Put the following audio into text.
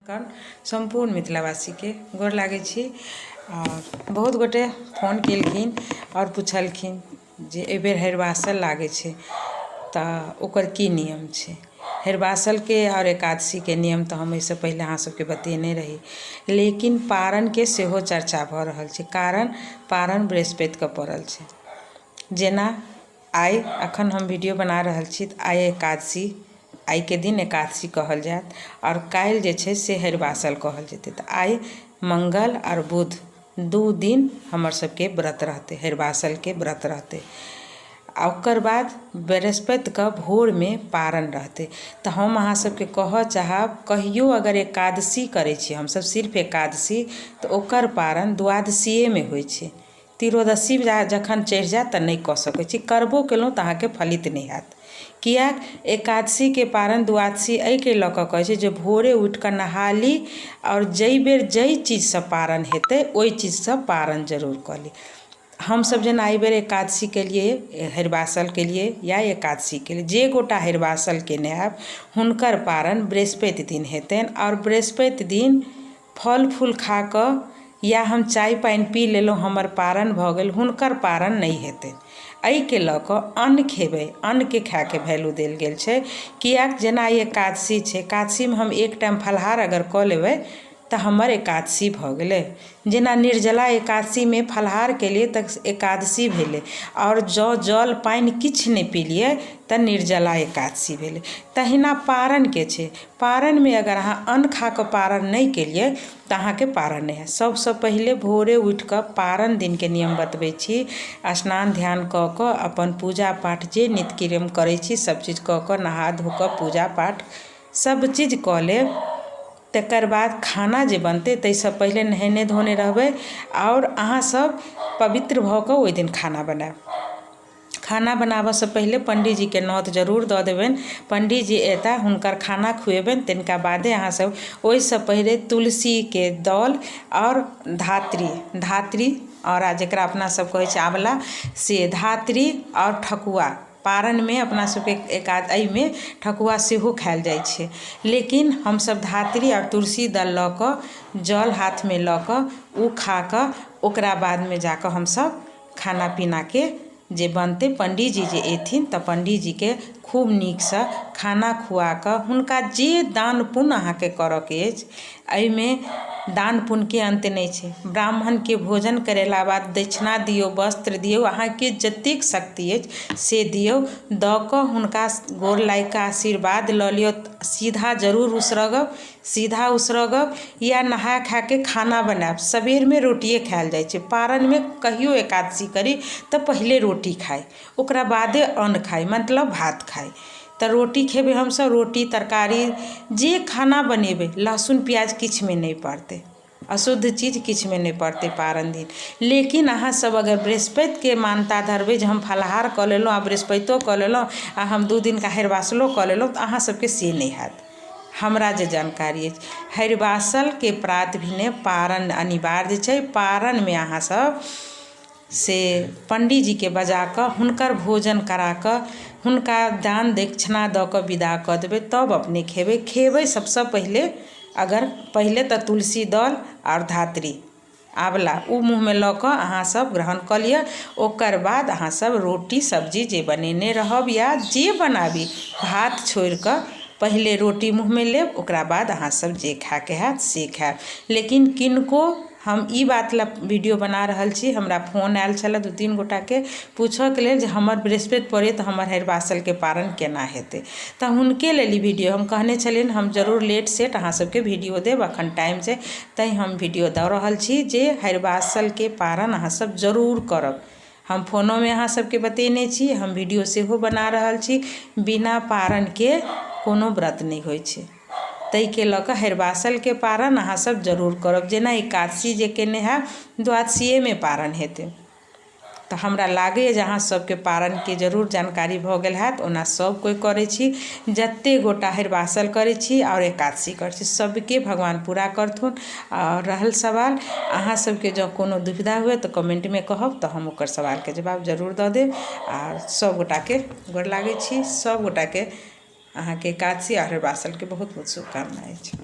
सम्पूर्ण मिथिलावासीके गोर लागै छी। आओर बहुत गोटे फोन केलखिन आओर पुछलखिन जे एहिबेर हरिवासर लागै छै तऽ ओकर की नियम छै। हरिवासरके आओर एकादशीके नियम तऽ हम एहिसँ पहिले अहाँ सबके बतेने रही, लेकिन पारणके सेहो चर्चा भऽ रहल छै, कारण पारण बृहस्पतिके पड़ल छै। जेना आइ अखन हम वीडियो बना रहल छी तऽ आइ एकादशी, आइके दिन एकादशी कहल जायत आओर काल्हि जे छै से हरिवासल कहल जेतै। तऽ आइ मंगल आओर बुध 2 दिन हमर सबके व्रत रहतै, हरिवासलके व्रत रहतै। आ ओकर बाद बृहस्पतिके भोरमे पारण रहतै। तऽ हम अहाँ सबके कहऽ चाहब, कहियो अगर एकादशी करै छी हमसब, सिर्फ एकादशी, तऽ ओकर पारण द्वादशीएमे होइ छै। तिरोदशी जखन चढ़ि जायत तऽ नहि कऽ सकै छी, करबो केलहुँ तऽ अहाँके फलित नहि हैत। किएक एकादशीके पारण द्वादशी एहिके लऽ कऽ कहै छै जे भोरे उठि कऽ नहा ली आओर जाहि बेर जाहि चीजसँ पारण हेतै ओहि चीजसँ पारण जरूर कऽ ली। हमसभ जेना एहिबेर एकादशी केलियै, हरिवासल केलियै या एकादशी केलियै, जे गोटा हरिवासल कयने हैब हुनकर पारण बृहस्पति दिन हेतनि। आओर बृहस्पति दिन फल फूल खा कऽ या हम चाय पानि पी लेलहुँ, हमर पारण भऽ गेल, हुनकर पारण नहि हेतै। एहिके लऽ कऽ अन्न खेबै, अन्नके खायके वैल्यू देल गेल छै। किएक जेना आइ एकादशी छै, एकादशीमे हम एक टाइम फलाहार अगर कऽ लेबै तऽ हमर एकादशी भऽ गेलै। जेना निर्जला एकादशीमे फलाहार केलियै तऽ एकादशी भेलै, आओर जँ जल पानि किछु नहि पीलियै तऽ निर्जला एकादशी भेलै। तहिना पारणके छै, पारणमे अगर अहाँ अन्न खा कऽ पारण नहि केलियै तऽ अहाँके पारण नहि हैत। सभसँ पहिले भोरे उठि कऽ पारण दिनके नियम बतबै छी। स्नान ध्यान कऽ कऽ अपन पूजा पाठ जे नित्य क्रियम करै छी सभचीज कऽ कऽ नहा धो कऽ पूजा पाठ सभचीज कऽ लेब। तकर बाद खाना जे बनतै ताहिसँ पहिले नहेने धोने रहबै आओर अहाँसभ पवित्र भऽ कऽ ओहि दिन खाना बनायब। खाना बनाबऽसँ पहिले पण्डीजीके नोत जरूर दऽ देबनि। पण्डीजी अयता, हुनकर खाना खुएबनि, तनिका बादे अहाँ सब। ओहिसँ पहिले तुलसीके दल आओर धात्री, धात्री आओर जकरा अपना सब कहै छियै आँवला, से धात्री आओर ठकुआ। पारणमे अपना सबके एहिमे ठकुआ सेहो खायल जाइ छै, लेकिन हमसब धात्री आओर तुलसी दल लऽ कऽ जल हाथमे लऽ कऽ ओ खा कऽ ओकरा बादमे जाकऽ हमसब खाना पीनाके जे बनतै, पण्डीजी जे अयथिन तऽ पण्डीजीके खूब नीकसँ खाना खुआ कऽ हुनका जे दान पुण्य अहाँके करयके अछि, एहिमे दान पुण्यके अन्त नहि छै। ब्राह्मणके भोजन करेला बाद दक्षिणा दियौ, वस्त्र दियौ, अहाँके जतेक शक्ति अछि से दियौ। दऽ कऽ हुनका गोर लागि कऽ आशीर्वाद लऽ लिअ। सीधा जरूर उसरगब, सीधा उसरगब या नहा खा के खाना बनायब। सबेरमे रोटिए खायल जाइ छै पारणमे। कहियो एकादशी करी तऽ पहिले रोटी खाइ, ओकरा बादे अन्न खाइ, मतलब भात खाइ। तऽ रोटी खेबै हमसब, रोटी तरकारी जे खाना बनेबै, लहसुन प्याज किछुमे नहि पड़तै, अशुद्ध चीज किछुमे नहि पड़तै पारण दिन। लेकिन अहाँ सब अगर बृहस्पतिके मानता धरबै जे हम फलाहार कऽ लेलहुँ आ बृहस्पतिओ कऽ लेलहुँ आ हम 2 दिनका हरिवासलो कऽ लेलहुँ, तऽ अहाँ सबके से नहि हैत। हमरा जे जानकारी अछि, हरिवासलके प्रात भेने पारण अनिवार्य छै। पारणमे अहाँ सब से पण्डीजीके बजा कऽ हुनकर भोजन करा कऽ हुनका दान दक्षिणा दऽ कऽ विदा कऽ देबै, तब अपने खेबै। खेबै सबसँ पहिले, अगर पहिले तऽ तुलसी दल आओर धात्री आँवला ओ मुँहमे लऽ कऽ अहाँ सब ग्रहण कऽ लिअ। ओकर बाद अहाँ सब रोटी सब्जी जे बनेने रहब या जे बनाबी, भात छोड़िकऽ पहिले रोटी मुँहमे लेब, ओकरा बाद अहाँ सब जे खायके हैत से खायब। लेकिन किनको हम ई बात लए वीडियो बना रहल छी, हमरा फोन आयल छलए 2-3 गोटाके पूछऽके लेल जे हमर बृहस्पति पड़ैए तऽ हमर हरिवासलके पारण केना हेतै। तऽ हुनके लेल ई वीडियो हम कहने छलियनि हम जरूर लेट सेट अहाँ सबके वीडियो देब, अखन टाइम छै, तैँ हम वीडियो दऽ रहल छी जे हरिवासलके पारण अहाँ सब जरूर करब। हम फोनोमे अहाँ सबके बतेने छी, हम वीडियो सेहो बना रहल छी। बिना पारणके कोनो व्रत नहि होइ छै, ताहिके लऽ कऽ हरिवासलके पारण अहाँ सब जरूर करब। जेना एकादशी जे केने हैब, द्वादशीएमे पारण हेतै। तऽ हमरा लागैए जे अहाँ सबके पारणके जरूर जानकारी भऽ गेल हैत। ओना सब कोइ करै छी, जते गोटा हरिवासल करै छी आओर एकादशी करै छी, सबके भगवान पूरा करथुन। आओर रहल सवाल, अहाँ सबके जँ कोनो दुविधा हुए तऽ कमेन्टमे कहब, तऽ हम ओकर सवालके जवाब जरूर दऽ देब। आओर सब गोटाके गोर लागै छी, सब गोटाके अहाँके एकादशी आओर हरिवासलके बहुत बहुत शुभकामना अछि।